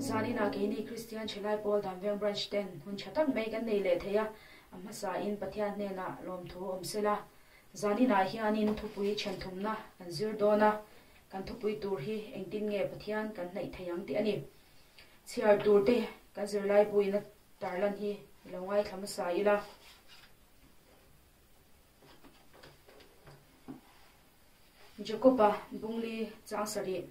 Zaninah keini Kristian Thalai Pawl Danveng Branch ten hun tha tak mai kan nei leh thei a, a hmasain Pathian hnenah lawmthu awm sela. Zaninah hianin thupui thenthumna kan zir dawn a, kan thupui tur hi engtin nge Pathian kan hnaih thei ang tih a ni. Chhiar tur te kan zirlai buin a tarlan hi i lo ngaithla hmasa ila. Jakob-a Bungli chang sarih.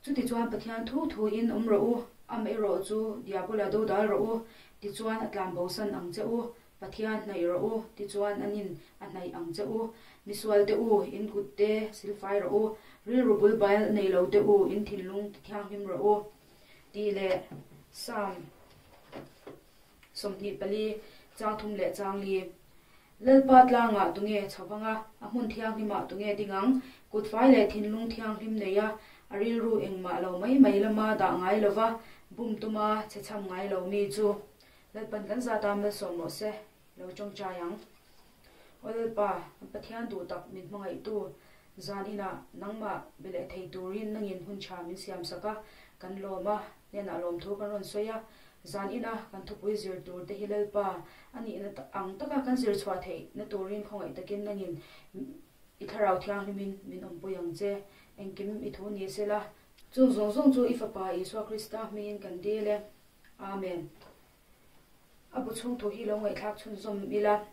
Chutichuan Pathian thu thuin awm rawh u, amaherawh chu Diabola dodal rawh u, tichuan a tlan bosan ang che u, Pathian hnaih rawh u, tichuan a nin a hnaih ang che u. Misualte u, in kutte silfai rawh u, rilru bul bail nei lote u, in thinlung tithianghlim rawh u, tih leh Psalm 24 chang thum leh chang li. Lalpa tlangah tunge chho vang a, a hmun thianghlimah tunge ding ang? Kut fai leh thinlung thianghlim nei a, a rilru engmah lo mai mai lama dah ngai lova, bum tuma che chham ngai lo mi chu Lalpan kan zata malsawm rawh se, lo tawngtai ang. Aw Lalpa, kan Pathian duh tak min hmangaihtu, zan inah nangmah be leh thei turin nangin hun tha min siam sak a, kan lawm a, hnenah lawmthu kan rawn sawi a, zan ina kan thupui zir tur te hi Lalpa a nihna ang taka kan zir chhuah theih na turin khawngaih takin nangin i thlarau thianghlimin min awmpui ang che, engkim i thu ni sela. Chung zawng zawng chu i Fapa Isua Krista hmingin kan dil e. Amen. A bu chhung thu hi lo ngaihthlak chhunzawm ila.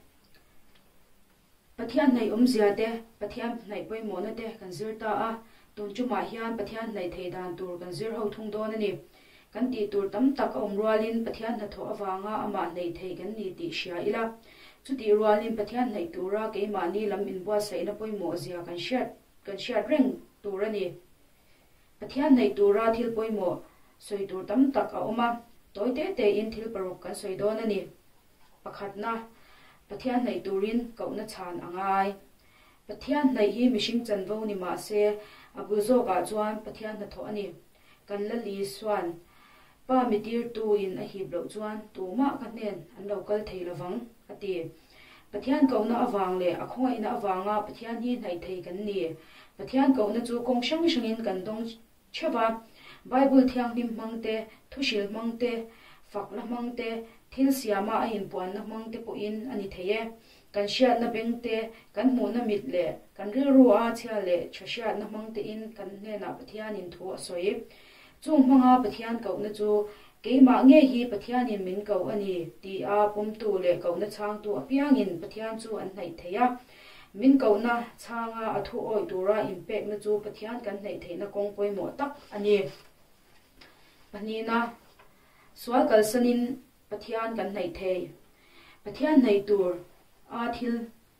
Pathian hnaih awmzia te, Pathian hnaih pawimawhna te kan zir ta a, tun tumah hian Pathian hnaih thei dan tur kan zir ho thung dawn a ni. Kan tih tur tam tak a awm rualin Pathian hnathawh avanga amah hnaih thei kan ni tih hria ila. Chutih rualin Pathian hnaih tura keimahni lam inbuatsaihna pawimawhzia kan hriat kan hriat reng tur a ni. Pathian hnaih tura thil pawimawh sawi tur tam tak a awm a, tawi te tein thil paruk kan sawi dawn a ni. Pakhatna, Pathian hnaih turin kohna chhan a ngai. Pathian hnaih hi mihring chanvo ni mah se, a bul zawkah chuan Pathian hnathawh a ni. Kan la Lisuan, Pa mi tirtuin a hip loh chuan tumah ka hnen an lo kal thei lovang, a ti. Pathian kohna avang leh a khawngaihna avanga Pathian hi hnaih thei kan ni. Pathian kohna chu kawng hrang hrangin kan dawng theuh va, Bible thianghlim hmang te, thuhril hmang te, fakna hmang te, thil siama a inpuanna hmang te pawhin a ni thei e. Kan hriatna beng te, kan hmuhna mit leh kan rilrua chhia leh tha hriatna hmang tein kan hnenah Pathianin thu a sawi. Chung hmanga Pathian kohna chu keimah ngei hi Pathianin min koh a ni ti a pawmtu leh kohna chhangtu apiangin Pathian chu an hnaih thei a. Min kohna chhanga a thu awih tura inpekna chu Pathian kan hnaih theihna kawng pawimawh tak a ni. Pahnihna, sual kalsanin Pathian kan hnaih thei. Pathian hnaih tur a thil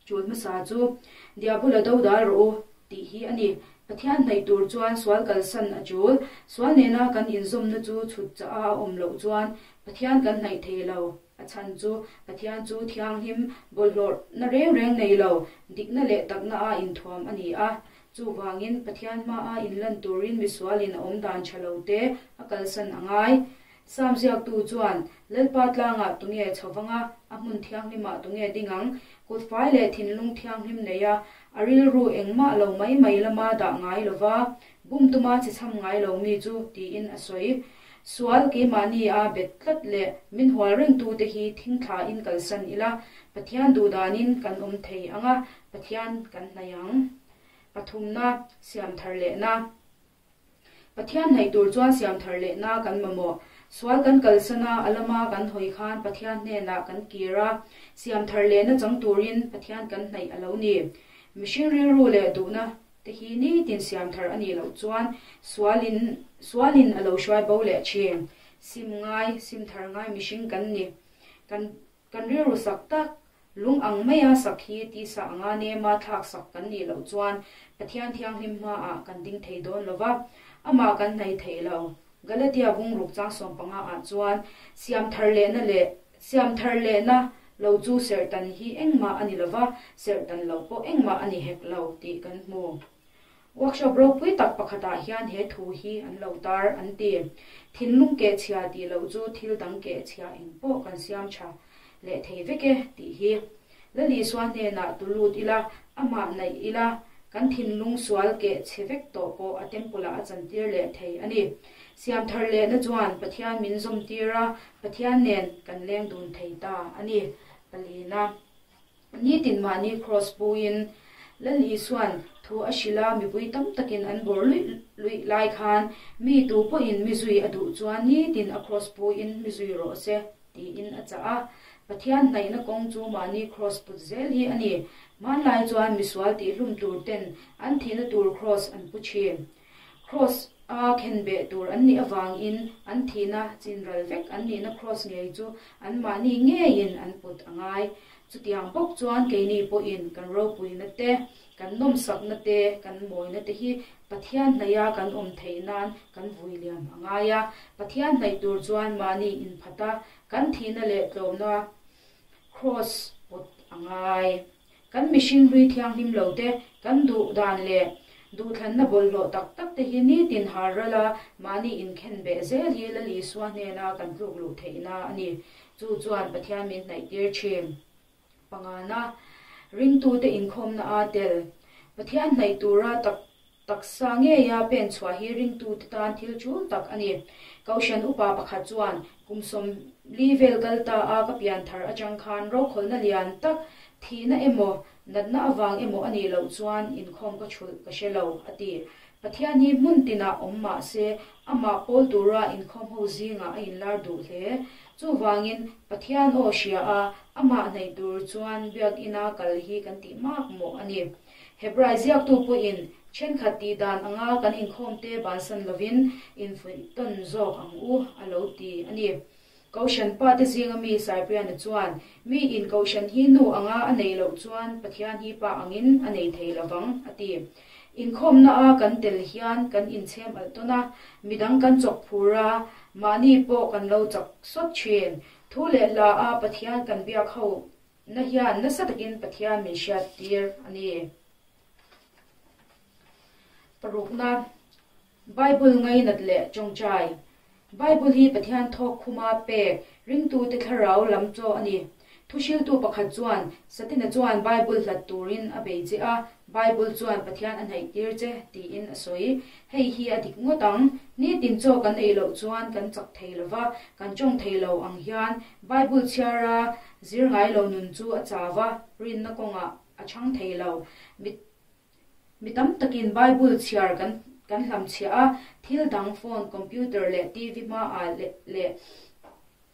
Chul hmasa chu Diabula dodal rawh u tih hi a ni. Pathian hnaih tur chuan sual kalsan a chul. Sual nena kan inzawmna chu chhut chah a awm loh chuan Pathian kan hnaih thei lo. A chhan chu Pathian chu thianghlim bawlhhlawhna reng reng nei lo, dikna leh takna a inthuam a ni a. Chuvangin Pathian hmaa inlan turin misualin a awm dan tha lo te a kalsan a ngai. Sam ziaktu chuan, Lalpa tlangah tunge chho vang a, a hmun thianghlimah tunge ding ang? Kut fai leh thinlung thianghlim nei a, a rilru engmah lo mai mai lama dah ngai lo va, bum tuma che chham ngai lo mi chu, tiin a sawi. Sual keimahni a bet tlat leh min hual rengtute hi thingthlain kalsan ila, Pathian duhdanin kan awm thei ang a, Pathian kan hnaih ang. Pathumna, siamthar lehna. Pathian hnaih tur chuan siam thar lehna kan mamawh. Sual kan kalsan a, a lama kan hawi khan Pathian hnenah kan kir a, siam thar lehna chang turin Pathian kan hnaih a lo ni. Mihring rilru leh duhna te hi nitin siam thar a nih loh chuan sualin sualin a lo hruai bo leh thin. Sim ngai, sim thar ngai mihring kan ni. Kan Kan rilru sak tak, lung ang maia sak hi tisa anga nema thlak sak kan nih loh chuan Pathian thianghlim hmaah kan ding thei dawn lo va, amah kan hnaih thei lo. Galatia bungruk chang 15 ah chuan siam thar lehna leh siam thar lehna lo chu serhtan hi engmah a ni lo va, serhtan loh pawh engmah a ni hek lo tih kan hmu. Workshop ropui tak pakhatah hian he thu hi an lo tar an ti. Thinlung keh chhia tih loh chu thil dang keh chhia eng pawh kan siam tha leh thei vek e tih hi. Lalisua hnenah tu lut ila, amah naih ila, Kan thinlung sual keh chhe vek tawh pawh a temple-ah a chantir leh thei a ni. Siam thar lehna chuan Pathian min zawmtir a, Pathian nen kan leng dun thei ta a ni. Palina. Nitin mahni kraws puin Lal Isua'n thu a hrilh a, mipui tam takin an bawr luih luih lai khan mi tu pawhin mi zui a duh chuan nitin a kraws puin mi zui rawh se tiin a chah a. Pathian hnaihna kawng chu mahni kraws put zel hi a ni. Hmanlai chuan misual tihhlum tur ten an thihna tur kraws an pu thin. Kraws a khenbeh tur an nih avangin an thihna chinral vek an nihna kraws ngei chu anmahni ngeiin an put a ngai. Chutiang bawk chuan keini pawhin kan ropuina te, kan nawmsakna te, kan mawina te hi Pathian hnaiha kan awm theih nan kan vui liam a ngai a. Pathian hnaih tur chuan mahni inphata kan thihna leh tlawmna kraws put a ngai. Kan mihring hlui thianghlim lo te, kan duh dan leh duhthlanna bawlhhlawh tak tak te hi nitin har ral a, mahni inkhen beh zel hi Lal Isua hnena kan tluk luh theihna a ni. Chu chuan Pathian min hnaihtir thin. Pangana, ringtute inkhawmna a tel. Pathian hnaih tura tak Taksa ngeia pen chhuah hi ringtute tan thil tul tak a ni. Kohhran upa pakhat chuan, Kum 40 vel kal ta a ka pian thar atang khan rokhawlna lian tak, thihna emaw, natna avang emaw a nih loh chuan inkhawm ka chhulh ka hre lo, a ti. Pathian hi hmun tinah awm mah se, amah pawl tura inkhawm ho zingah a inlar duh hle. Chuvangin, Pathian aw hria a, amah hnaih tur chuan biakina kal hi kan tih mak mawh a ni. Hebrai ziaktu pawhin thenkhat tih dan anga kan inkhawmte bansan lovin infuih tawn zawk ang u a lo ti a ni. Kohhran pate zinga mi Cyprian-a chuan, Mi in kohhran hi nu anga a neih loh chuan Pathian hi pa angin a nei thei lovang a ti. Inkhawmna a kan tel hian kan inchhem alh tawn a, midang kan chawk phur a, mahni pawh kan lo chak sawt thin. Thu leh hla a Pathian kan biak ho Na hian nasa takin Pathian min hriattir a ni. Parukna, Bible ngainat leh tawngtai. Bible hi Pathian thawk khuma pek ringtute thlarau lam chaw a ni. Thuhriltu pakhat chuan, Satina chuan Bible hlat turin a bei che a, Bible chuan Pathian a hnaihtir che, tiin a sawi. Hei hi a dik ngawt ang. Nitin chaw kan ei loh chuan kan chak thei lo va, kan tawng thei lo ang hian Bible chhiara Zir ngai lo nun chu a chau va, rinna kawngah a chhang thei lo. Mi mi tam takin Bible chhiar kan kan hlamchhiah a, thil dang phone, computer leh TV hmaah leh leh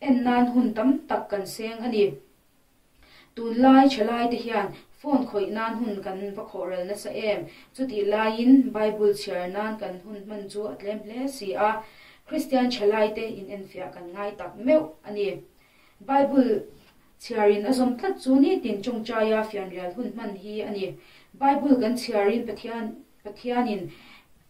en nan hun tam tak kan seng a ni. Tunlai thalai te hian phone khawih nan hun kan va khawh ral nasa em? Chutih laiin Bible chhiar nan kan hun hman chu a tlem hle si a, Kristian thalai te inenfiah kan ngai tak meuh a ni. Bible chhiarin a zawm tlat chu nitin tawngtaia fianrial hun hman hi a ni. Bible kan chhiarin Pathian Pathianin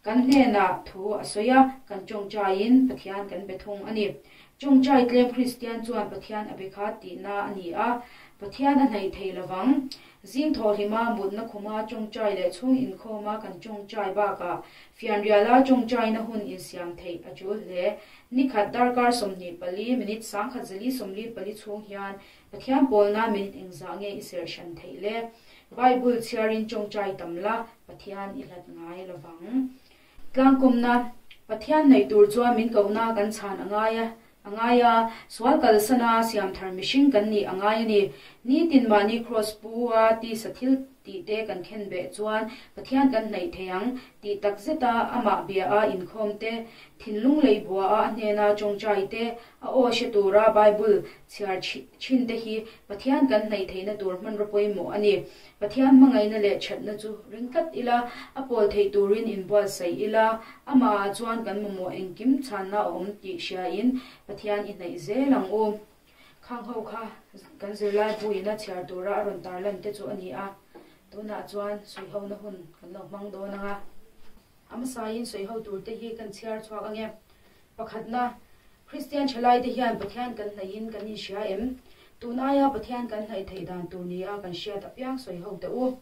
kan hnenah thu a sawi a, kan tawngtaiin Pathian kan be thung a ni. Tawngtai tlem Kristian chuan Pathian a be kha tihna a ni a, Pathian a hnaih thei lovang. Zing thawhlima mutna khuma tawngtai leh chhung inkhawma kan tawngtai bakah fianriala tawngtaina hun insiam theih a tul hle. Nikhat darkar 24 minute 1044 chhung hian Pathian pawlna minute engzah nge i serh hran theih le? Bible chhiarin tawngtai tam la, Pathian i hlat ngai lovang. Tlangkawmna, Pathian hnaih tur chuan min kohna kan chhan a ngai a, a ngai a, sual kalsana siamthar mihring kan nih a ngai a ni. Nitin mahni kraws pu a tisa thil tih te kan khen beh chuan Pathian kan hnaih thei ang tih tak zeta amah bia a inkhawm te, thinlung lei bua a a hnena tawngtai te, a aw hre tura Bible chhiar thin te hi Pathian kan hnaih theihna tur hmanraw pawimawh a ni. Pathian hmangaihna leh thatna chu ring tlat ila, a pawl theih turin inbuatsaih ila, amahah chuan kan mamawh engkim chhanna a awm tih hriain Pathian i hnaih zel ang u. Khang ho kha kan zirlai buina chhiar tura a rawn tarlan te chu a ni a, tunah chuan suihhona hun kan lo hmang dawn ang a. A hmasain suihho tur te hi kan chhiar chhuak ang e. Pakhatna, Kristian thalaite hian Pathian kan hnaihin kan inhria em? Tun aia Pathian kan hnaih theih dan tur nia kan hriat apiang sawiho teh u.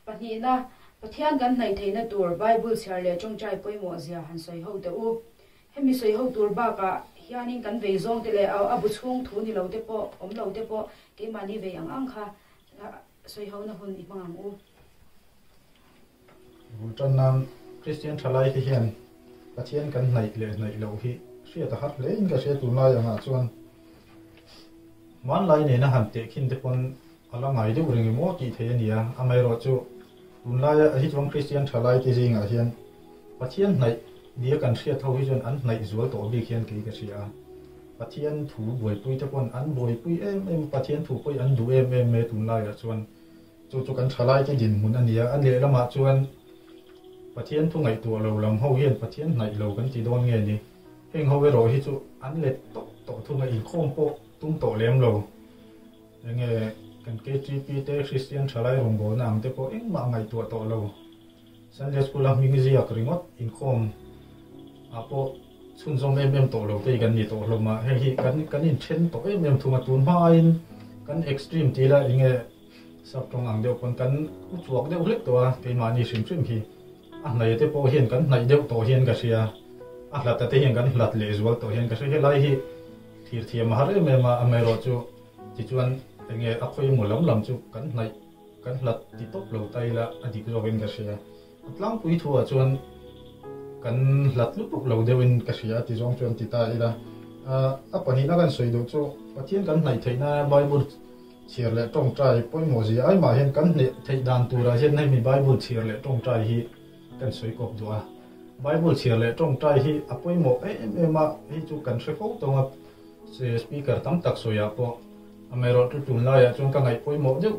Pahnihna, Pathian kan hnaih theihna tur Bible chhiar leh tawngtai pawimawh zia han sawiho teh u. Hemi sawi ho tur bakah hianin kan vei zawng te leh a bu chhung thu ni lo te pawh, awm lo te pawh keimahni vei ang ang kha sawi hona hun i hmang ang u. Bul tan nan Kristian thalai te hian Pathian kan hnaih leh hnaih loh hi hriat a har hle in ka hria tunlai angah chuan hmanlai nena han tehkhin te pawn a la ngai deuh reng emaw tih theih a ni a, amaherawhchu tunlaia hi chuan Kristian thalai te zingah hian Pathian hnaih nia kan hriat ho hi chuan an hnaih zual tawh bik hian kei ka hria a, Pathian thu buaipui te pawn an buaipui em em a, Pathian thu pawhin an duh em em mai a tunlaiah chuan. Chu chu kan thalaite dinhmun a ni a, a lehlamah chuan Pathian thu ngaihtuah lo lam ho hian Pathian hnaih lo kan ti dawn nge ni? Heng ho erawh hi chu an let tawp tawh thung a, inkhawm pawh tum tawh lem lo. Enge kan KTP te Kristian thalai rawngbawlna ang te pawh engmah ngaihtuah tawh lo. Sunday School a hming ziak ringawt inkhawm ah pawh chhunzawm em em tawh lo te hi kan ni tawh hlawm a, heng hi kan kan inthen tawh em em thung a, tun hma aiin kan extreme ti ila enge Sap tawng ang deuh pawn kan u chuak deuh hlek tawh a, keimahni hrim hrim hi a hnaih te pawh hian kan hnaih deuh tawh hian ka hria, a hlat te hian kan hlat leh zual tawh hian ka hria, helai hi thlir thiam a har em em a, amaherawhchu tichuan enge a khawi emaw lam lam chu kan hnaih kan hlat ti tawp lo ta ila a dik zawkin ka hria, a tlangpui thu ah chuan kan hlat lutuk lo deuhin ka hria a ti zawng chuan ti ta ila, a pahnihna kan sawi duh chu Pathian kan hnaih theihna Bible Chhiar leh tawngtai pawimawh zia ai mah hian kan hneh theih dan turah hian hemi Bible chhiar leh tawngtai hi kan sawi kawp duh a. Bible chhiar leh tawngtai hi a pawimawh em em a, hei chu kan hre fo tawng a, speaker tam tak sawiah pawh amaherawhchu tunlaiah chuan ka ngaih pawimawh deuh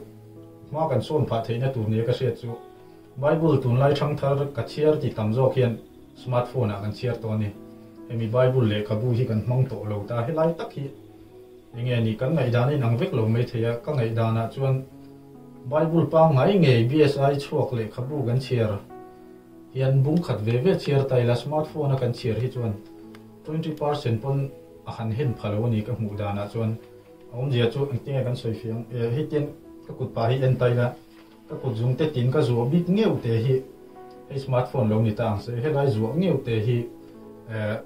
hma kan sawn phah theihna tur nia ka hriat chu Bible tunlai thangthar ka chhiar ti tam zawk hian smartphone ah kan chhiar tawh a ni. Hemi Bible lehkhabu hi kan hmang tawh lo ta helai tak hi. Enge ni kan ngaihdan a inang vek lo mai thei a, ka ngaihdanah chuan Bible pangngai ngei BSI chhuak lehkhabu kan chhiar hian bung khat ve ve chhiar ta ila smartphone a kan chhiar hi chuan 20% pawn a han hen pha lo a ni ka hmuh danah chuan a awmzia chu engtinge kan sawi fiang e hei tian ka kut pah hi en ta ila ka kut zung te tin ka zuah bik ngeuh te hi hei smartphone lo ni ta ang se helai zuah ngeuh te hi eh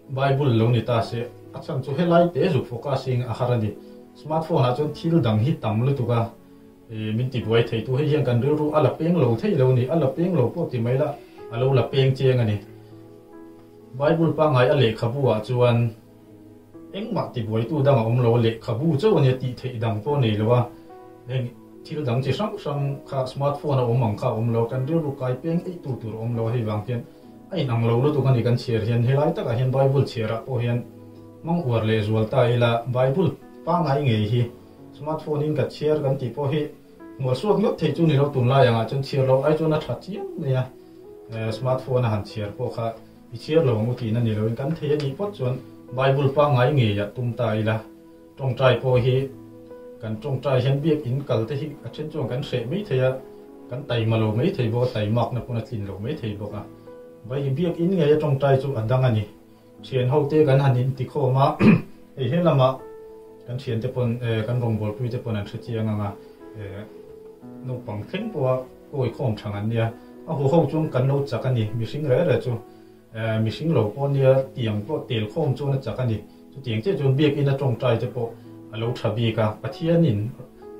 Bible lo ni ta se, a chhan chu helai te zuk focusing a har a ni. Smartphone ah chuan thil dang hi tam lutuk a, min ti buai thei tu hei hian kan rilru a la peng lo thei lo a ni, a la peng lo pawh ti mai la, a lo la peng cheng a ni. Bible pangngai a lehkhabu ah chuan engmah ti buaitu dang a awm lo a, lehkhabu chauh a nia tih theih dang pawh a nei lo a, heng thil dang chi hrang hrang kha smartphone a awm ang kha a awm lo, kan rilru kai peng eih tu tur a awm lo a, hei vang hian A inang lo lutuk a ni kan chhiar hian helai takah hian Bible chhiarah pawh hian hmang uar leh zual ta ila Bible pangngai ngei hi smartphone in ka chhiar kan tih pawh hi hmual suak ngawt thei chu ni lo tunlai angah chuan chhiar loh ai chuan a tha chiang mai a smartphone a han chhiar pawh kha i chhiar lo ang u tihna ni loin kan thei a nih phawt chuan Bible pangngai ngeiah tum ta ila tawngtai pawh hi kan tawngtai hian biakin kal te hi a then chuan kan hreh mai thei a, kan taima lo mai thei bawk a, taimakna pawn a tlin lo mai thei bawk a. Vai hi biakin ngei a tawngtai chu a dang a ni. Thian ho te kan han inti khawm a, hei he lamah kan thian te pawn kan rawngbawlpui te pawn an hre chiang ang a, naupang thleng pawha kawi khawm thang an nia, a huho chuan kan lo chak a ni, mihring reh reh chu. Mihring lo pawh nia tiang pawh tel khawm chuan a chak a ni. Chutiang chiah chuan biakinn a tawngtai te pawh a lo tha bik a, Pathianin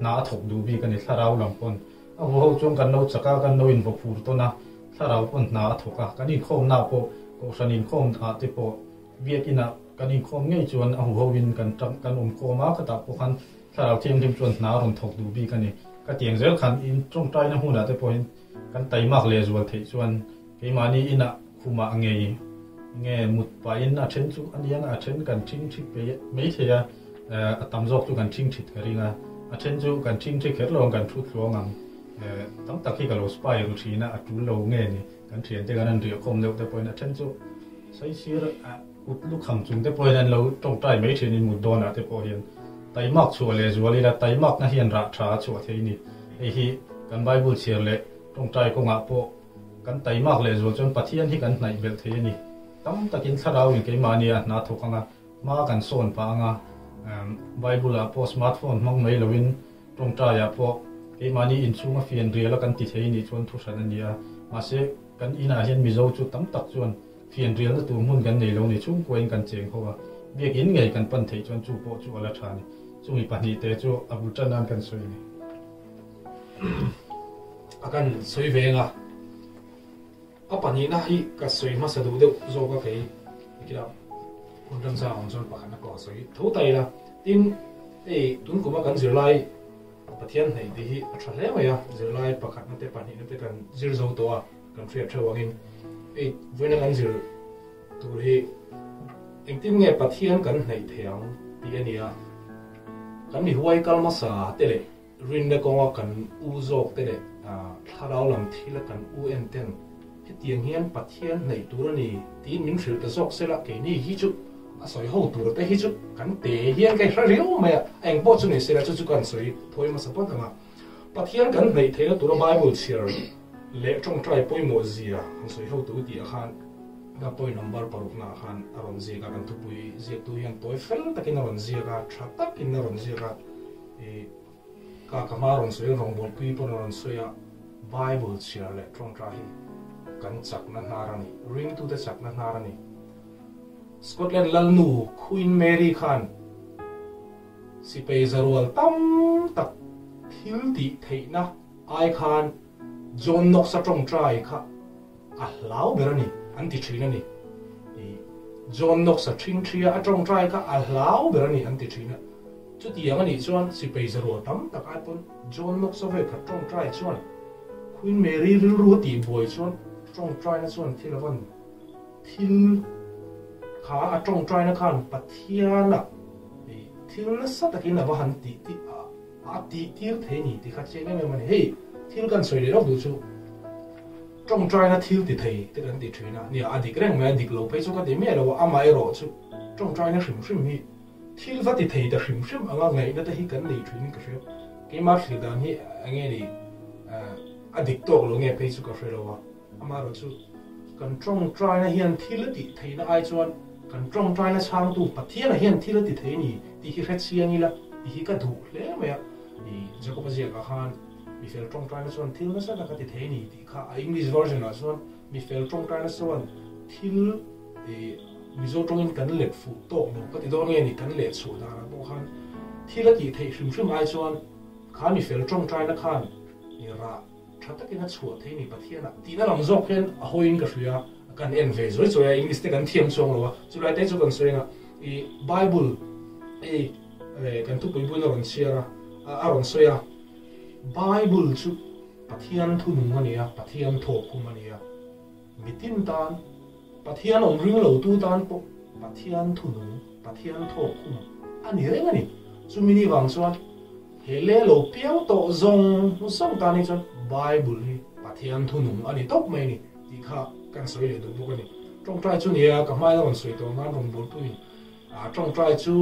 hna a thawk duh bik a ni thlarau lam pawn. A huho chuan kan lo chak a, kan lo invaw phur tawn a, thlarau pawn hna a thawk a. Kan inkhawmnaah pawh Kohhran inkhawm ah te pawh biakinah kan inkhawm ngei chuan a huhoin kan kan awm khawm a, khatah pawh khan thlarau thianghlim chuan hna a rawn thawk duh bik a ni. Ka tiang zel khan in tawngtaina hmunah te pawhin kan taimak lehzual theih chuan Keimahni inah khumah ngei nge mut pahin a then chu a nia a then kan thing thit mai thei a, a tam zawk chu kan thing thit ka ring a, a then chu kan thing thi kher lo ang kan thu thluang ang, tam tak hi ka lo spy ru thin a, a tul lo nge ni kan thiante kan han riah khawm deuh te pawhin a then chu saisir kut lukham chung te pawhin an lo tawngtai mai thin in mut dawnah te pawh hian taimak chhuah leh zual ila taimakna hian rah tha a chhuah thei ni, hei hi kan Bible chhiar leh tawngtai kawngah pawh Kan taimak leh zual chuan Pathian hi kan hnaih belh thei a ni. Tam takin thlarauin keimahni a hna thawk anga hma kan sawn pah anga Bible ah pawh smartphone hmang mai loin tawngtai ah pawh keimahni inchhunga fian rial a kan ti thei nih chuan thuhran a ni a. Mahse kan inah hian Mizo chu tam tak chuan fian rialna tur hmun kan nei lo ni chhungkuain kan cheng ho a, biakinn ngei kan pan theih chuan chu pawh chu a la tha a ni. Chumi pahnihte chu a bul tan nan kan sawi a ni. A kan sawi veng a. A pahnihna hi ka sawi hmasa duh deuh zawk a kei kila hun remchang awm chuan pakhatna pawh a sawi tho ta ila. Tin, hei tun kuma kan zirlai Pathian hnaih tih hi a tha hle mai a, zirlai pakhatna te pahnihna te kan zir zo tawh a, kan hriat theuh angin hei vawiina kan zir tur hi engtin nge Pathian kan hnaih thei ang tih a ni a, kan mi huai kal hmasa te leh Rinna kawnga kan u zawk te leh thlarau lam thila kan u en ten hetiang hian Pathian hnaih tur a ni tiin min hrilh ta zawk sela keini hi chu a sawi ho tur te hi chu kan te hian ka hre riau mai a, a eng pawh chu ni sela chu chu kan sawi thawi hmasa phawt ang a. Pathian kan hnaih theihna tura Bible chhiar leh tawngtai pawimawh zia han sawi ho tu tih ah khan ka point number parukna ah khan a rawn ziak a, kan thupui ziaktu hian tawi fel takin a rawn ziak a, tha takin a rawn ziak a. I ka ka hma rawn sawi rawngbawlpui pawn a rawn sawi a, Bible chhiar leh tawngtai hi kan chakna hnar a ni, ringtute chakna hnar a ni. Scotland lalnu Queen Mary khan sipai zarual tam tak thil tih theihna ai khan John Knox-a tawngtai kha a hlau ber a ni an ti thin a ni. I John Knox-a ṭhingṭhia a tawngtai kha a hlau ber a ni an ti thin a. Chutiang a nih chuan sipai zarual tam tak ai pawn John Knox-a vekhat tawngtai chuan Queen Mary rilru a tih buai chuan tawngtaina chuan thil a van thil kha a tawngtaina khan Pathiana thil nasa takin a va han tih tih a tih tir thei ni tih kha chiang em em a ni. Hei thil kan sawi leh lawk duh chu tawngtaina thil ti thei te kan ti thin a, nia a dik reng mai a dik lo phei chu ka ti miah lo a, amaherawh chu tawngtaina hrim hrim hi Thil va ti thei ta hrim hrim anga ngaihna te hi kan nei thin in ka hria. Keimah thlir dan hi eng nge ni a dik tawk lo nge phei chu ka hre lo a. Amaherawh chu kan tawngtaina hian thil a tih theihna ai chuan kan tawngtaina chhangtu Pathiana hian thil a ti thei a ni tih hi hre chiang ila tih hi ka duh hle mai a. I Jacob-a ziakah khan mi fel tawngtaina chuan thil nasa tak a ti thei a ni tih kha a English version ah chuan mi fel tawngtaina chuan thil I Mizo tawngin kan let fuh tawk lo ka ti dawn nge ni kan leh chhuah danah pawh khan thil a tih theih hrim hrim ai chuan kha mi fel tawngtaina khan i rah tha takin a chhuah thei ni Pathianah tihna lam zawk hian a hawiin ka hria a kan en ve zawi zawi a English te kan thiam chuang lo a chulai te chu kan sawi anga i Bible i kan thupui buin a rawn chhiar a a rawn sawi a Bible chu Pathian thunung a ni a Pathian thawkkhum a ni a. Mitin tan, Pathian awm ring lo tu tan pawh Pathian thunung, Pathian thawk khum a ni reng a ni. Chumi ni vang chuan he le lo piang tawh zawng zawng tan hi chuan Bible hi Pathian thunung a ni tawp mai a ni tih kha kan sawi leh duh bawk a ni. Tawngtai chu nia ka hmain a rawn sawi tawh nan rawn bawlpuiin tawngtai chu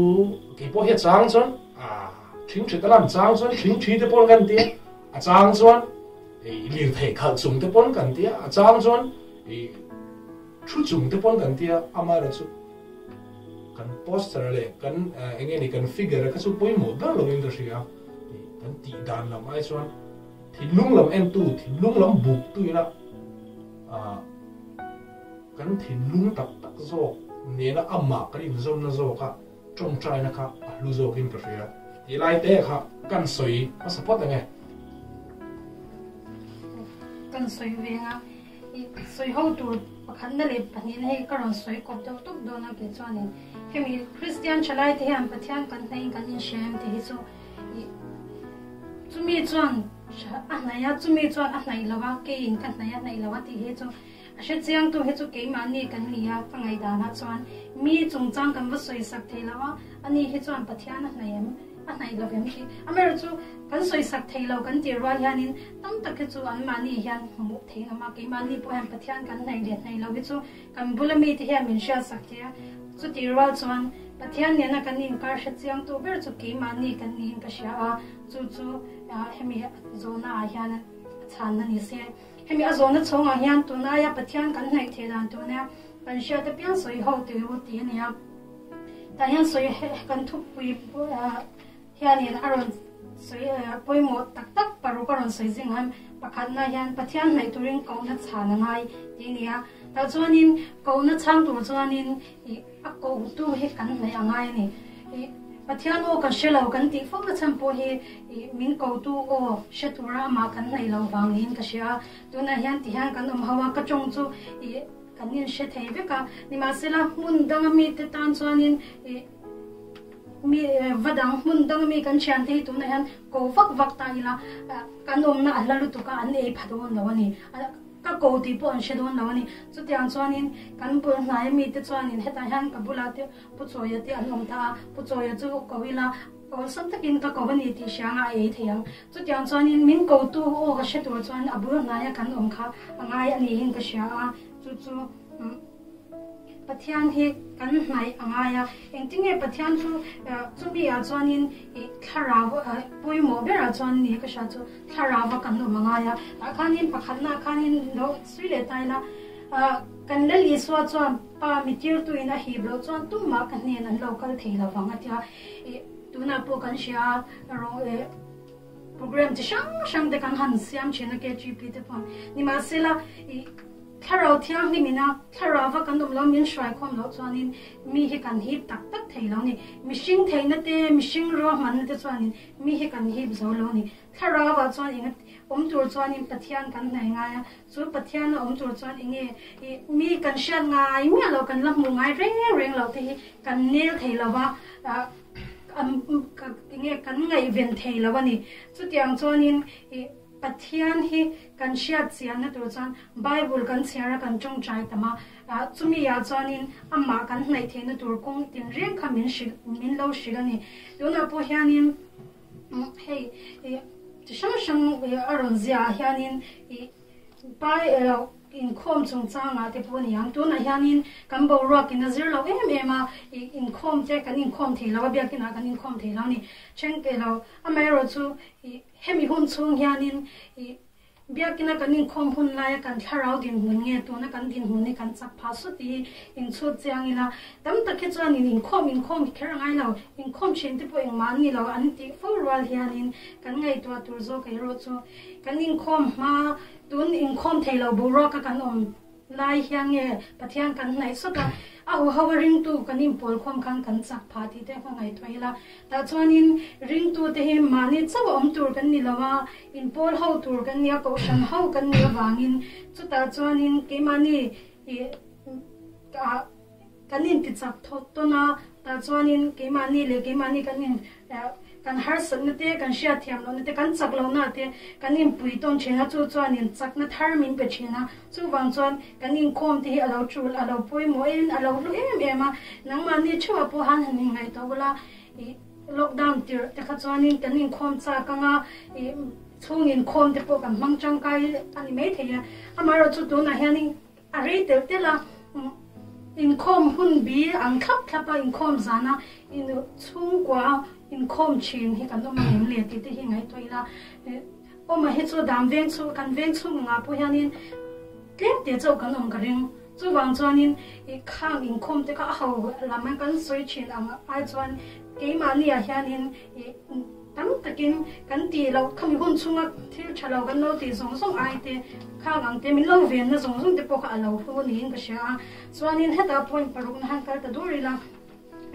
kei pawh hi a chang chuan thingthi te lam chang chuan thingthi te pawn kan ti a, a chang chuan I lirthei khalh chung te pawn kan tia, a chang chuan i thu chung te pawn kan tia, amaherawh chu kan posture leh kan eng nge ni kan figure kha chu pawimawh ber lovin ka hria, kan tih dan lam ai chuan thinlung lam entu, thinlung lam buktu ina kan thinlung tak tak zawk nena amah kan inzawmna zawka tawngtaina kha a hlu zawkin ka hria. Tih lai te kha kan sawi hmasa phawt ang e. Kan sawi ve ang a, i sawi ho tur pakhatna leh pahnihna hi ka rawn sawi kawp deuh tawp dawn a kei chuanin hemi Kristian thalai te hian Pathian kan hnaiin kan inhria em tih hi chu i chumi chuan a hnaih a chumi chuan a hnaih lo a keiin ka hnaih a hnaih lo a tih hi chu A hre chiangtu hi chu keimahni kan ni a, ka ngaihdanah chuan mi chungchang kan va sawisak thei lo a, ani hi chuan Pathian a hnaih em, a hnaih lo em tih. Amaherawhchu kan sawisak thei lo kan tih rual hianin tam tak hi chu anmahni hian hmuh thei ngam a, keimahni pawh hian Pathian kan hnaih leh hnaih lo hi chu kan bula mite hian min hriatsak thei a, chutih rual chuan Pathian nena kan inkar hre chiangtu ber chu keimahni kan niin ka hria a, chu chu hemi zawhnaah hian a chhanna ni se. Hemi a zawhna chhawngah hian tunaia Pathian kan hnaih thei dan tur nia kan hriat apiang sawi ho tih u tih a ni a. Tah hian sawi kan thupui hianin a rawn sawi pawimawh tak tak paruk a rawn sawi zing han pakhatna hian Pathian hnaih turin kohna chhan a ngai tih a ni a. Tah chuanin kohna chhang tur chuanin a kohtu hi kan hnaih a ngai a ni. Pathian aw kan hre lo kan tih fo na chhan pawh hi min kotu aw hre tura amah kan hnaih loh vang niin ka hria a. Tunah hian tihian kan awm ho a, ka tawng chu kan inhre thei vek a. Nimahsela hmun danga mite tan chuanin mi va dang hmun danga mi kan thiante hi tunah hian ko vak vak ta ila kan awmna a hla lutuk a, an ei pha dawn lo a ni. Ka ko tih pawh an hre dawn lo a ni. Chutiang chuanin kan bul hnaia mite chuanin hetah hian ka bulah te Pu Chawia te an awm ta a, Pu Chawia chu ko ila awlsam takin ka ko a ni tih hria anga a ei thei ang. Chutiang chuanin min kotu aw ka hre tur chuan a bul hnaia kan awm kha a ngai a niin ka hria a, chu chu Pathian hi kan hnaih a ngai a. Engtinge Pathian chu chumi ah chuanin thlarau pawimawh berah chuan ni ka hria chu thlarau a kan awm a ngai a. Tah khanin pakhatna khanin lo sui leh ta ila kan Lal Isua chuan Pa mi tirtuin a hip loh chuan tumah ka hnen an lo kal thei lo vang a tia. Tunah pawh kan hria a rawng program chi hrang hrang te kan han siam thin a KGP te pawh nimahsela Thlarau thianghlim ina thlarauva kan awm lo min hruaikhawm loh chuanin mi hi kan hip tak tak thei lo ni. Mihring theihna te, mihring ruahmanna te chuanin mi hi kan hip zo lo ni. Thlarauah chuan eng awm tur chuanin Pathian kan hnaih ngai a, chu Pathiana awm tur chuan eng nge mi kan hriat ngai miah lo, kan la hmuh ngai reng reng loh te hi kan nel thei lo va, eng nge kan ngaihven thei lo a ni. Chutiang chuanin Pathian hi kan hriat chianna tur chuan Bible kan chhiar a, kan tawngtai tam a, chumi ah chuanin amah kan hnaih theihna tur kawng tinreng kha min hrilh, min lo hrilh a ni. Tunah pawh hianin hei chi hrang hrang a rawn ziah ah hianin Pai inkhawm chungchangah te pawh a ni ang. Tunah hianin kan boruakin a zir lo em em a, inkhawm te kan inkhawm thei lo a, biakinah kan inkhawm thei lo a ni. Then ke lo, amaherawhchu Hemi hun chhung hianin i Biakina kan inkhawm hun laia kan thlarau dinhmun nge tuna kan dinhmun hi kan chak phah sawt tih hi inchhut chiang ila. Tam tak hi chuanin inkhawm inkhawm hi kher a ngai lo, inkhawm thin te pawh engmah an ni lo an tih fo rual hianin kan ngaihtuah tur zawk erawh chu kan inkhawm hma tun inkhawm thei lo boruaka kan awm Lai hian nge Pathian kan hnaih sawt a, a huho a ringtu kan inpawl khawm khan kan chak phah tih te ka ngaihtuah ila. Tah chuanin ringtu te hi mahni chauh a awm tur kan ni lo a, inpawl ho tur kan ni a, kohhran ho kan nih avangin chutah chuanin keimahni ih kan intichak thawt tawn a, tah chuanin keimahni leh keimahni kan in kan harsatna te, kan hriatthiam lohna te, kan chak lohna te kan inpui tawn thin a, chu chuanin chakna thar min pe thin a, chuvang chuan kan inkhawm te hi a lo tul, a lo pawimawh em, a lo hlu em em a, nangmahni theuhah pawh han han inngaihtuah ula, ih lockdown tirh te kha chuanin kan inkhawm chak ang a, ih chhung inkhawm te pawh kan hmang tangkai a ni maithei a, amaherawhchu tunah hianin A rei telh telh a, inkhawm hun bi ang thlap thlap a, inkhawm zana chhungkua inkhawm thin hi kan awm ang em le tih te hi ngaihtuah ila. Awma hi chu dam veng chhung, kan veng chhung angah pawh hianin tlem te chauh kan awm ka ring. Chuvang chuanin khang inkhawm te kha a ho lam a kan sawi thin ang ai chuan keimahni ah hianin Tam takin kan tih loh khami hun chhunga thil tha lo kan lo tih zawng zawng ai te, khang ang te, min lo venna zawng zawng te pawh kha a lo hlu niin ka hria a. Chuanin hetah point parukna han kal ta dur ila,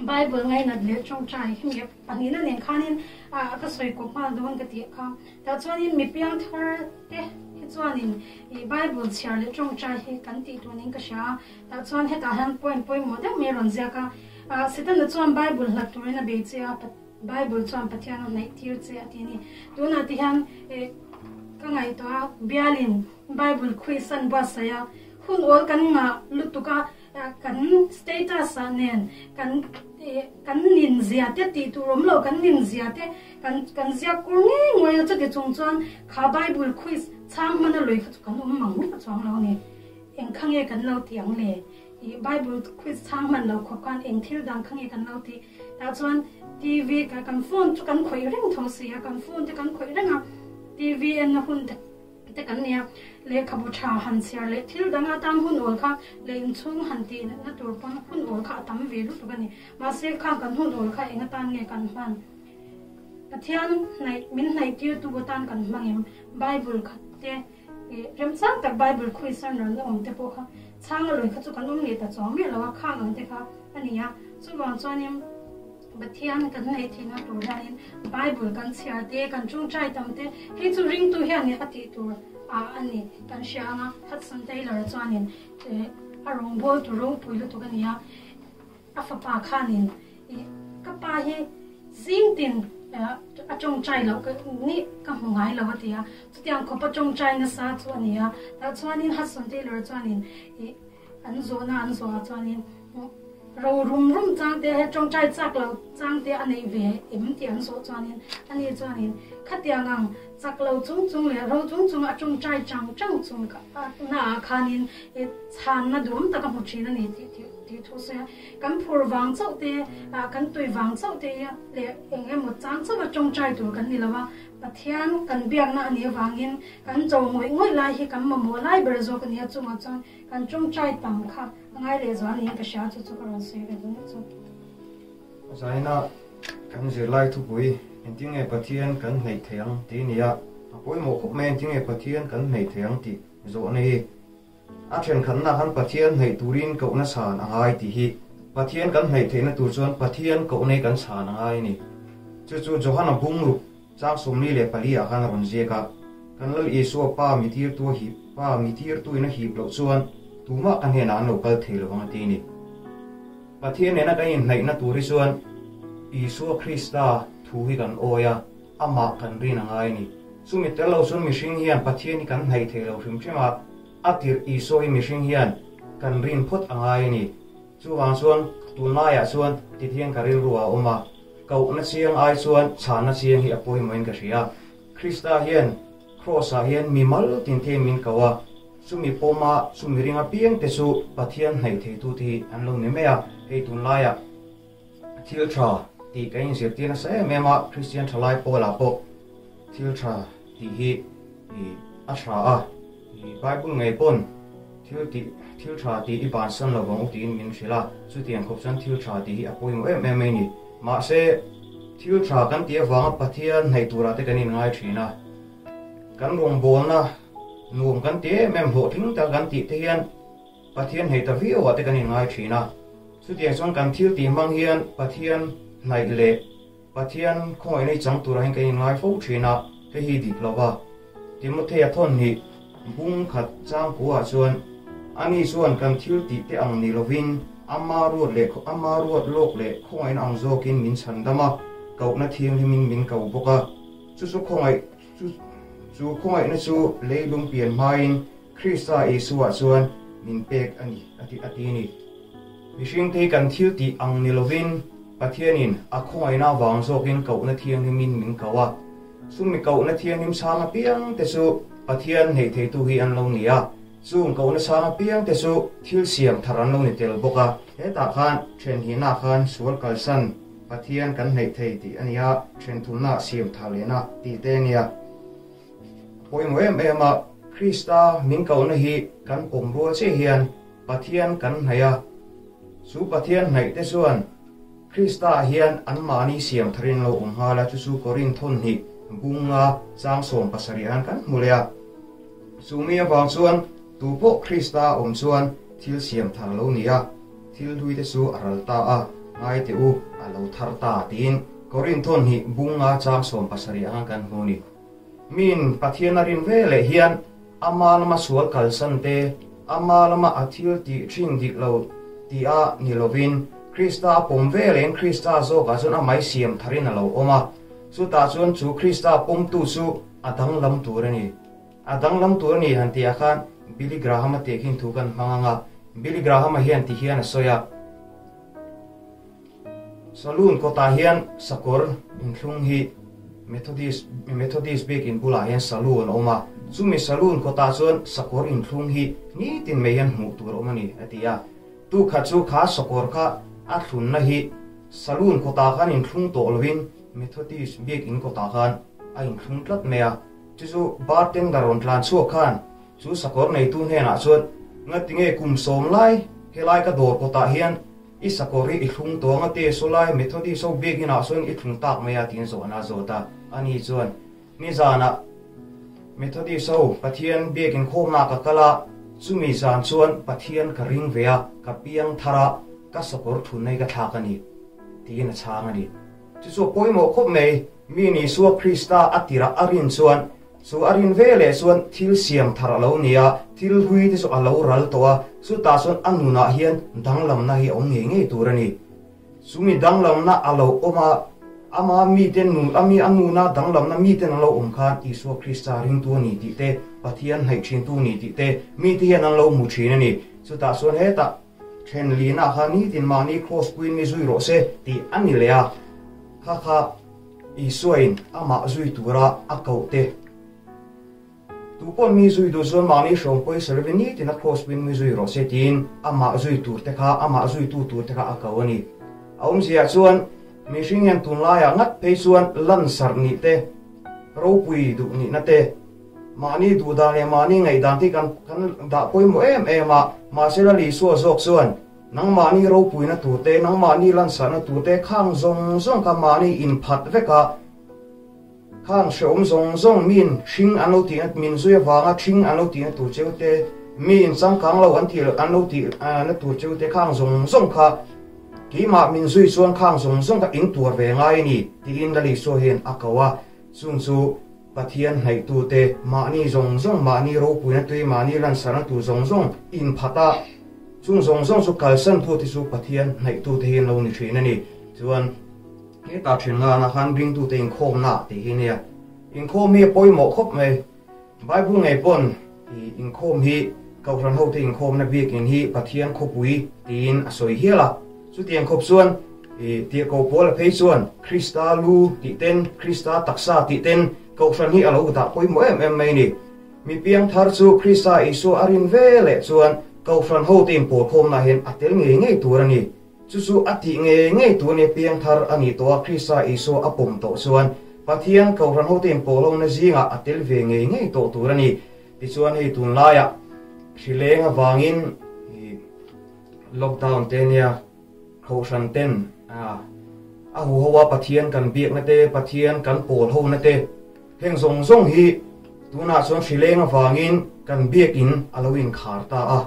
Bible ngainat leh tawngtai hi pahnihna nen khanin a ka sawi kawp nghal dawn ka tih kha. Tah chuanin mi piangthar te hi chuanin Bible chhiar leh tawngtai hi kan tih tur niin ka hria a. Tah chuan hetah hian point pawimawh deuh mai a rawn ziak a. Setana chuan Bible hlat turin a bei che a. Bible chuan Pathian a hnaih tir che a ti a ni. Tunah te hian ka ngaihtuah a, bialin Bible quiz an buatsaih a, hun awl kan ngah lutuk a, kan status ah nen kan kan nin zia te tih tur awm lo, kan nin zia te kan kan ziak kur ngei ngawih a, chuti chung chuan kha Bible quiz chhang hmana lui kha chu kan awm mang miah chuang lo a ni. Eng kha nge kan lo tih ang le? I Bible quiz chhang hman lo khawp khan eng thil dang kha nge kan lo tih? Tah chuan TV ka kan phone chu kan khawih reng tho si a, kan phone te kan khawih reng a, TV enna hun te te kan nia, lehkhabu tha han chhiar leh thil dang atan hun awl kha leh inchhung han tih natna tur pawn hun awl kha a tam ve lutuk a ni. Mahse khang kan hun awl kha eng atan nge kan hman? Pathian hnaih min hnaih tirtu atan kan hmang em? Bible khat te I remchang tak Bible quiz an rawn awm te pawh kha chhang a lawi kha chu kan awm leh ta chuang miah lo a, khang ang te kha a ni a. Chuvang chuanin Pathian kan hnaih theihna tur hianin Bible kan chhiar te, kan tawngtai tam te, hei chu ringtu hianin a tih tur a a ni kan hria ang a. Hudson Taylor chuanin a rawngbawltu ropui lutuk a ni a, a fapa khanin ih ka pa hi zing tin a tawngtai loh ka ni ka hmu ngai lo a ti a, chutiang khawpa tawngtai nasa chu a ni a. Tah chuanin Hudson Taylor chuanin ih An zawhna an zawhah chuanin ro rum rum changte he tawngtai chak lo changte a neih ve em tih an zawh chuanin ani chuanin khatiang ang chak lo chung chung leh ro chung chung a tawngtai chang chang chung naah khanin chhanna duhawm tak a hmu thin a ni tih tih thu sawi a. Kan phur vang chauh te, kan tui vang chauh te leh eng emaw chang chauha tawngtai tur kan ni lo a, Pathian kan biakna a nih avangin kan cho ngawih ngawih lai hi kan mamawh lai ber zawk a ni a, chungah chuan Kan tawngtai tam kha a ngai leh zual niin ka hria, chu chu ka rawn sawi ve dawn chu. Zaina kan zirlai thupui engtin nge Pathian kan hneih thei ang tih a ni a, a pawimawh khawp mai engtin nge Pathian kan hneih thei ang tih zawhna hi. A thenkhatna khan Pathian hneih turin kohna chhan a ngai tih hi Pathian kan hneih theihna tur chuan Pathian kohna hi kan chhan a ngai a ni. Chu chu Johana bungruk Chang 44 ah khan a rawn ziak a, Kan Lal Isua Pa mi tirtu a hip, Pa mi tirtuin a hip loh chuan tumah ka hnenah an lo kal thei lo ang a ti a ni. Pathian nena kan inhnaihna tur hi chuan Isua Krista thu hi kan awi a, amah kan rin a ngai a ni. Chumi tel lo chuan mihring hian Pathian hi kan hnaih thei lo hrim hrim a, a tirh Isua hi mihring hian kan rin phawt a ngai a ni. Chuvang chuan tunlaiah chuan tithian ka rilru a awm a, Kohna chiang ai chuan chhanna chiang hi a pawimawhin ka hria. Krista hian Kraws-ah hian mi mal tin thei min ko a, chumi pawma chumi ring apiangte chu Pathian hnaih theitute hi an lo ni mai a. Hei tunlaiah thil tha tih kan inzirtir nasa em em a, Kristian thalai pawlah pawh thil tha tih hi a tha a, Bible ngei pawn thil tih thil tha tih i bansan lo vang u tiin min hrilh a, chutiang khawp chuan thil tha tih hi a pawimawh em em mai ni. Mahse, thil tha kan tih avanga Pathian hnaih turah te kan inngai thin a, kan rawngbawlna nuam kan ti em em hlawhtling tak kan tih te hian Pathian hnaih ta viau ah te kan inngai thin a, chutiang chuan kan thil tih hmang hian Pathian hnaih leh Pathian khawngaihna i chang turah hian kan inngai fo thin a, hei hi dik lo va. Timothea thawn hnih bung khat changkua chuan, Ani chuan kan thil tih te ang ni lovin ama ruat leh ama ruat lawk leh khawngaihna ang zawkin min chhan dam a, kohna thianghlimin min ko bawk a. Chu chu khawngaih chu chu khawngaihna chu leilung pian hmain Krista Isua chuan min pek a ni a ti a ti ni. Mihringte hi kan thil tih ang ni lovin Pathianin a khawngaihna avang zawkin kohna thianghlimin min ko a. Chumi kohna thianghlim chhang apiangte chu Pathian hneih theitu hi an lo ni a. Chung kohna chhang apiangte chu thil siam thar an lo ni tel bawk a. Hetah khan thenhihna khan sual kalsan Pathian kan hneih thei tih a ni a, thenthumna siam thar lehna tih te a ni a. Pawimawh em em a, Krista min kohna hi kan pawm rual chiah hian Pathian kan hnaih a. Chu Pathian hnaih te chuan Krista ah hian anmahni siam tharin lo awm nghal a, chu chu Korinth hnih bunga chang 17 ah kan hmu leh a. Chu mi avang chuan tu pawh Krista a awm chuan thil siam thar lo ni a, thil hlui te chu a ral ta a, ngai teh u, a lo thar ta tiin Korinth hnih bunga chang 17 ah kan hmu ni. Min Pathian a rin ve leh hian ama lama sual kalsan te, ama lama a thil tih thin dik lo tih a ni lovin Krista a pawm ve leh in Krista zawkah chuan a mai siam tharin a lo awm a. Chutah chuan chu Krista pawmtu chu a danglam tur a ni. A danglam tur a ni han tih ah khan Billy Graham-a tehkhin thu kan hmang ang a. Billy Graham-a hian ti hian a sawi a. Saloon kawtah hian sakawr inthlung hi Methodist Methodist biakin bulah hian saloon a awm a, chumi saloon kawtah chuan sakawr inthlung hi nitin mai hian hmuh tur a awm a ni, a ti a. Tu khat chu kha sakawr kha a thlunna hi saloon kawtah khan inthlung tawh lovin Methodist biakin kawtah khan a inthlung tlat mai a. Chu chu bartender rawn tlan chhuak khan chu sakawr neitu hnenah chuan, Ngatinge kum sawm lai helai ka dawr kawtah hian I sakawr hi i thlung tawng a te sawlai Methodist ho biakin ah sawn i thlung tak mai a tiin zawhna a zawt a. Ani chuan, Nizanah Methodist ho Pathian biakin khawmna ka kal a, chumi zan chuan Pathian ka ring ve a, ka piang thar a, ka sakawr thunna hi ka thlak a ni. Tiin a chhang a ni. Chu chu a pawimawh khawp mai, mi ni Isua Krista a tirah a rin chuan, chu a rin ve leh chuan thil siam thar a lo ni a, thil hlui te chu a lo ral tawh a, chutah chuan a nunah hian danglamna hi a awm ngei ngei tur a ni. Chumi danglamna a lo awm a, ama mite nun, a mi a nuna danglamna miten an lo awm khan Isua Krista ringtu a ni tih te, Pathian hnaih thintu a ni tih te mite hian an lo hmu thin a ni. Chutah chuan hetah then lina kha nitin mahni cross puiin mi zui rawh se tih a ni leh a, kha kha Isuain amah zui tura a koh te. Tu pawh mi zui duh chuan mahni hrawm pawisa lovin nitin a cross puiin mi zui rawh se tiin amah zui tur te kha, amah zuitu tur te kha a ko a ni. A awmziah chuan mihring hian tunlaiah ngat phei chuan lansarh nih te, ropui duh nihna te, Mahni duhdan leh mahni ngaihdan te kan kan dah pawimawh em em a, mahse la Isua zawk chuan nangmahni ropuina tur te, nangmahni lansarhna tur te khang zawng zawng kha mahni inphat vek a, khang hrehawm zawng zawng miin hring an lo tihna min zui avanga hring an lo tihna tur cheu te, miin changkang lo an tih an lo tihna tur cheu te khang zawng zawng kha keimah min zui chuan khang zawng zawng kha in tuar ve ngai a ni tiin Lal Isua hian a ko a. Chung chu Pathian hnaihtute mahni zawng zawng, mahni ropuina tui, mahni lansarna tur zawng zawng inphat a, chung zawng zawng chu kalsantute chu Pathian hnaihtute hi an lo ni thin a ni. Chuan hetah thin ngana khan ringtute inkhawmna tih hi nia. Inkhawm hi a pawimawh khawp mai. Bible ngei pawn inkhawm hi Kohhran hote inkhawmna biakin hi Pathian khawpui tiin a sawi hial a. Chutiang khawp chuan tirhkoh pawl a phei chuan Krista lu tih ten, Krista taksa tih ten Kohhran hi a lo dah pawimawh em em mai a ni. Mi piangthar chu Krista Isua a rin ve leh chuan Kohhran hote inpawlkhawmna hian a tel ngei ngei tur a ni. Chu chu a tih ngei ngei tur nia piangthar a nih tawh a, Krista Isua a pawm tawh chuan Pathian Kohhran hote inpawlhona zingah a tel ve ngei ngei tawh tur a ni. Tichuan hei tunlaiah hrileng avangin lockdown te nia Kohhran ten a huho a Pathian kan biakna te, Pathian kan pawl hona te heng zawng zawng hi tunah chuan hrileng avangin kan biakin a lo inkhar ta a.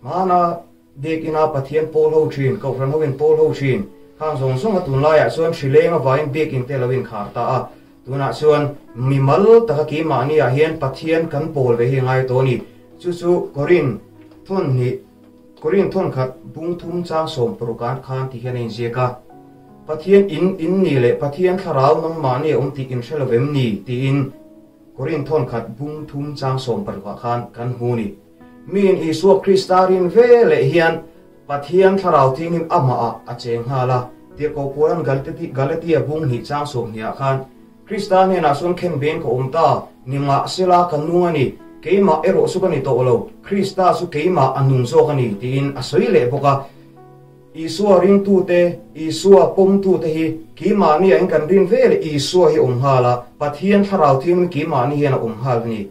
Hmana Biakina Pathian pawl ho thin, Kohhran hoin pawl ho thin, khang zawng zawnga tunlaiah chuan hrileng avangin biakin te lo inkhar ta a. Tunah chuan mimal taka keimahniah hian Pathian kan pawl ve hi a ngai tawh a ni. Chu chu Korin thawn hnih, Korin thawn khat bung thum chang sawm paruk-ah khan ti hian a inziak a. Pathian in in ni leh Pathian thlarau nangmahni a awm tih in hre lo vem ni? tiin Korin thawn khat bung thum chang sawm paruk-ah khan kan hmu a ni. Miin Isua Krista rin ve leh hian Pathian Thlarau Thianghlim amahah a cheng nghal a. Tirhkoh Paula'n Galatia bung hnih chang sawmhniah khan, Krista hnenah chuan khen beng ka awm ta, nimahsela ka nung a ni, keimah erawh chu ka ni tawh lo, Krista chu keimah a nung zawk a ni, tiin a sawi leh bawk a. Isua ringtute, Isua pawmtute hi keimahni ah kan rin ve leh Isua hi a awm nghal a, Pathian Thlarau Thianghlim keimahni hian a awm nghal a ni.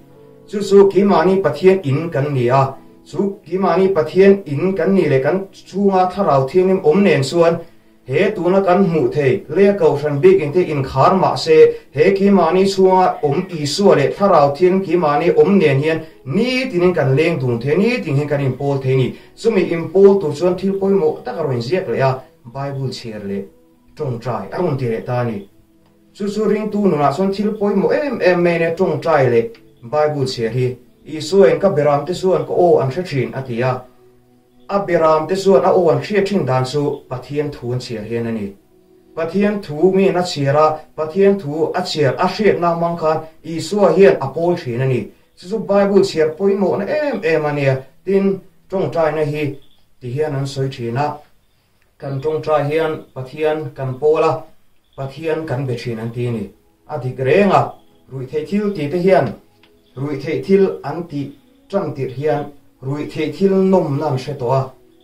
Chu chu keimahni Pathian in kan ni a, chu keimahni Pathian in kan nih leh kan chhunga Thlarau Thianghlim awm nen chuan he tuna kan hmuh thei lei a kohhran bik in te inkhar mah se he keimahni chhunga awm Isua leh Thlarau Thianghlim keimahni awm nen hian nitinin kan leng dun thei a, nitin hian kan inpawl thei a ni. Chumi inpawl tur chuan thil pawimawh tak a rawn ziak leh a, Bible chhiar leh tawngtai a rawn ti leh ta a ni. Chu chu ringtu nunah chuan thil pawimawh em em mai nia tawngtai leh Bible chhiar hi. Isua in ka beram te chuan ka aw an hre thin a ti a. A beram te chuan a aw an hriat thin dan chu Pathian thu an chhiar hian a ni. Pathian thu miin a chhiar a, Pathian thu a chhiar a hriatna hmang khan Isua hian a pawl thin a ni. Chu chu Bible chhiar pawimawhna em em a nia. Tin, tawngtaina hi ti hian an sawi thin a. Kan tawngtai hian Pathian kan pawl a, Pathian kan be thin an ti a ni. A dik reng a, ruihtheih thil ti te hian ruihtheih thil an tih tan tirh hian ruihtheih thil nawmna an hre tawh a,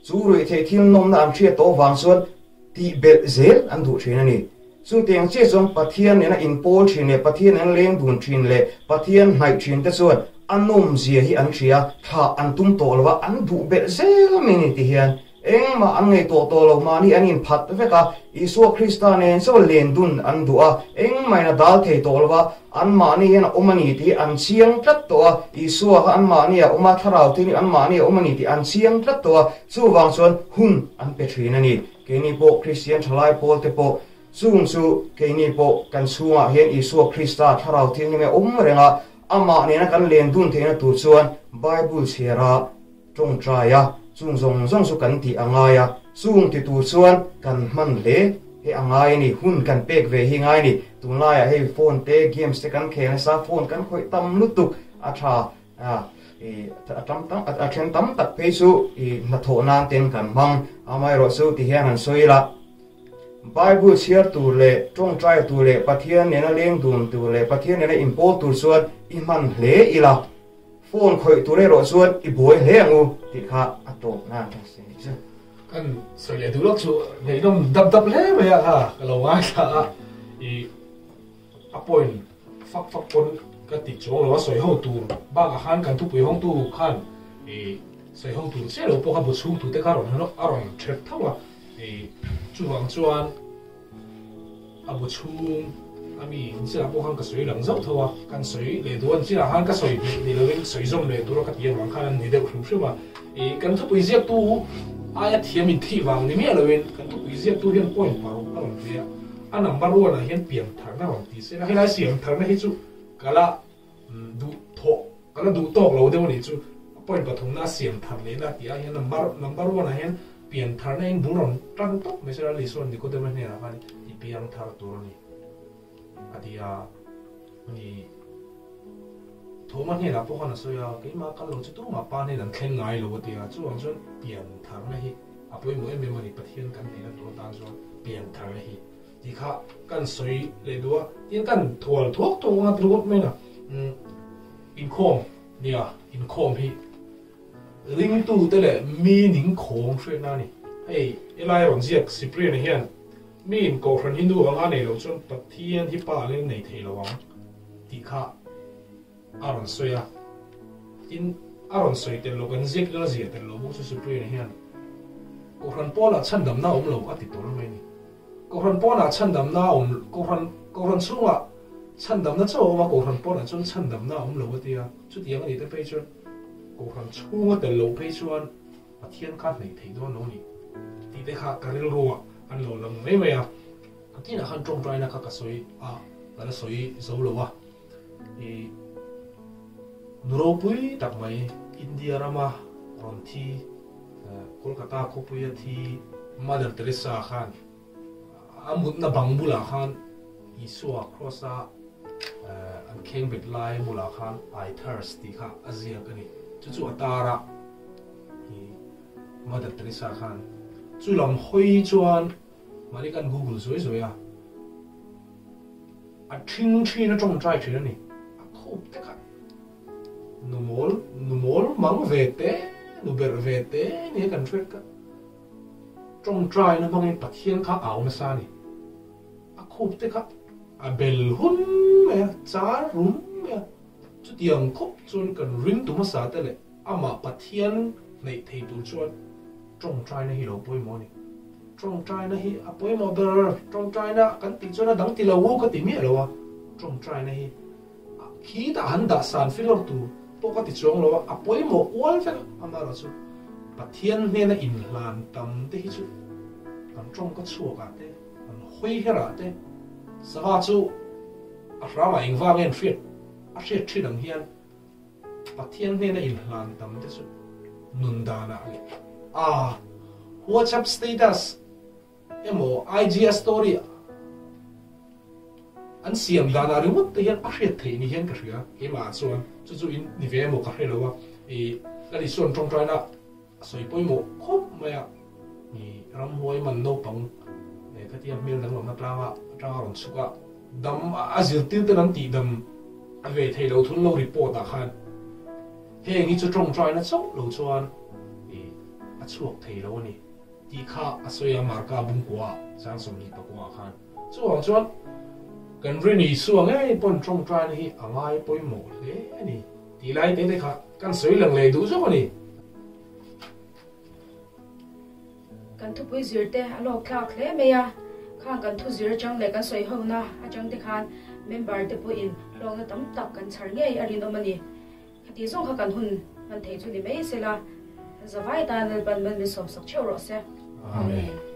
chu ruihtheih thil nawmna an hriat tawh vang chuan tih belh zel an duh thin a ni. Chutiang chiah chuan Pathian nena inpawl thin leh Pathian nena leng dun thin leh Pathian hnaih thin te chuan a nawmzia hi an hria, thlah an tum tawh lo a, an duh belh zel mai a ni ti hian Engmah an ngaihtuah tawh lo, mahni an inphat vek a, Isua Krista nen chaw len dun an duh a, engmahin a dal thei tawh lo va, anmahni hian a awm a ni tih an chiang tlat tawh a, Isua kha anmahni a awm a, Thlarau Thianghlim anmahni a awm a ni tih an chiang tlat tawh a, chuvang chuan hun an pe thin a ni. Keini pawh Kristian thalai pawl te pawh chung chu keini pawh kan chhungah hian Isua Krista Thlarau Thianghlim a awm reng a, amah nena kan len dun theihna tur chuan Bible chhiara tawngtai a, chung zawng zawng chu kan tih a ngai a, chung ti tur chuan kan hman hle he a ngai a ni, hun kan pek ve hi ngai a ni. Tunlaiah hei phone te games te kan khel nasa, phone kan khawih tam lutuk a tha a, a tam tam a then tam tak phei chu i hnathawh nan ten kan hmang, amaherawhchu ti hian han sawi ila. Bible chhiar tur leh tawngtai tur leh Pathian nena leng dun tur leh Pathian nena inpawl tur chuan i hman hle ila, phone khawih tur erawh chuan i buai hle ang u tih kha a tawp nan ka hre ni chu. Kan sawi leh duh lawk chu ngaihnawm dap dap hle mai a kha ka lo ngaithla a, i a point fak fak pawn ka ti chuang lo a, sawi ho tur bakah khan kan thupui hawngtu khan i sawi ho tur chiah lo pawh kha bu chhung tute kha a rawn thet tho a. Chuvang chuan a bu chhung a mi chiah pawh khan ka sawi lang zauh tho a, kan sawi leh duh a, chiah khan ka sawi hmeh ni lovin sawi zawm leh tura ka ti avang khan an ni deuh hrim hrim a. Kan thupui ziaktu aia thiam inthih vang ni miah lovin kan thupui ziaktu hian point paruk a rawn pe a, a number one ah hian pian tharna rawn ti se la, helai siam tharna hi chu ka la duh thawh ka la duh tawk lo deuh a nih chu point pathumna a siam thar lehna tih ah hian number number one ah hian pian tharna in bul rawn tan tawp mai se la Lisuan Nikodema hnenah khan i piang thar tur a ni a ti a ni Thoma hnenah pawh khan a sawi a keimah kal lo chu tumah pa hnen an thleng ngai lo a ti a chuvang chuan pian tharna hi a pawimawh em em a ni Pathian kan neihna tur atan chuan pian tharna hi Tih kha kan sawi leh duh a, tin kan thual thuak thuak anga ringawt mai na inkhawm nia inkhawm hi ringtu te leh mi ning khawng hriatna a ni. Hei helai rawn ziak Cyprian hian mi in kohhran hi nu anga nei loh chuan Pathian hi pa angin a nei thei lo ang tih kha a rawn sawi a, tin a rawn sawi tel lo kan ziak ila ziah tel lo bawk chu Cyprian hian kohhran pawlah chhandamna a awm lo a ti tawl mai a ni. Kohhran pawnah chhandamna a awm, Kohhran, Kohhran chhungah chhandamna chauh a awm a, Kohhran pawnah chuan chhandamna a awm lo a ti a. Chutiang a nih te phei chuan Kohhran chhunga tel loh phei chuan Pathian kha hnaih theih dawn lo a ni tih te kha ka rilruah an lo lang mai mai a. A tinah khan tawngtaina kha ka sawi a, ka la sawi zo lo a. I nu ropui tak mai India rama rawn thi Kolkata khawpuia thi Mother Teresa khan a mutna bang bulah khan Isua Kross-a an kheng bet lai bulah khan I thirst tih kha a ziak a ni. Chu chu a tar a, Mother Teresa khan chu lam hawi chuan mahni khan Google zuai zuai a, a ṭhing ṭhin a ṭawngṭai ṭhin a ni. A khup te kha. Nu mawl, nu mawl mang ve te, nu berh ve te nia kan hriat ka. Tawngtaina hmangin Pathian kha au nasa a ni. A khup te kha a bel hun mai a, char rum mai a. Chutiang khawp chuan kan ringtu hmasa te leh amah Pathian hnaih thei tur chuan tawngtaina hi lo pawimawh a ni. Tawngtaina hi a pawimawh ber, tawngtaina kan tih chuan a dang ti lo u ka ti miah lo a, tawngtaina hi Khi tah han dah san filawr tur pawh ka ti chuang lo a, a pawimawh kual vek a, amaherawh chu Pathian hnena inhlan tam te hi chu kan tawngka chhuak ah te, kan hawi her ah te, sava chu a hram ah engvang nge an hriat a hriat thin ang hian Pathian hnena inhlan tam te chu nun dan ah leh a WhatsApp status Emaw IG a story an siam danah ringawt te hian a hriat theih ni hian ka hria keimah ah chuan chu chu in ni ve emaw ka hre lo a i Lal Isuan tawngtaina a sawi pawimawh khawp mai a i ramhuai man naupang khatia hmel danglamna tlanga atanga rawn chhuk a dam a zirtir ten an tih dam a ve thei lo thun lo report ah khan heng hi chu tawngtaina chauh lo chuan i a chhuak thei lo a ni. Tih kha a sawi a, Marka bungkua chang 24 khan. Chuvang chuan kan rin Isua ngei pawn tawngtaina hi a ngai pawimawh hle a ni tih lai te te kha kan sawi lang leh duh zawk a ni. Kan thupui zir te a lawk thlak hle mai a, khang kan thu zir atang leh kan sawi hona atang te khan member te pawhin hlawkna tam tak kan chhar ngei a rinawm a ni. Khati zawng kha kan hun hman theih chu ni mai sela, zavai tan Lalpan man min sawmsak theuh rawh se. Amen.